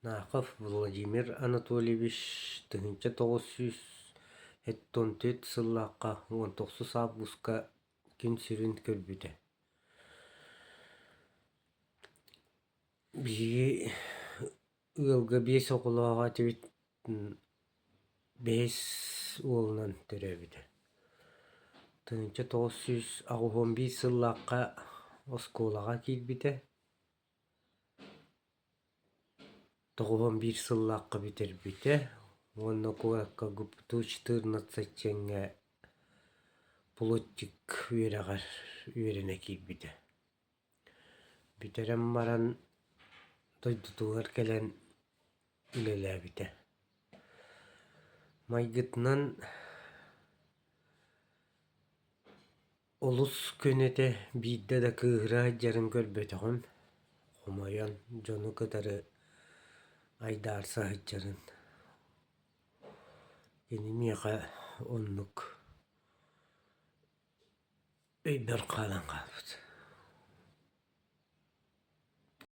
Нахов Владимир Анатольевич 1974 сыллаахха 19 августка күн сирин көрбүтэ. Биһиги ыалга биэс оҕолоох этибит, бэһис уолунан төрөөбүтэ. 1981 сыллаахха оскуолаҕа киирбитэ. 91 сыллаахха бүтэрбитэ уонна куоракка ГПТУ 14 диэҥҥэ плотник үөрэҕэр үөрэнэ киирбитэ. Бүтэрэн баран дойдутугар кэлэн үлэлээбитэ. Майгытынан Олус көнөтө биирдэ да кыыһыра сылдьарын көрбөтөҕүм, хомойон дьону кытары айдаарса сылдьарын. Кини миэхэ оннук өйбөр хаалан хаалбыт.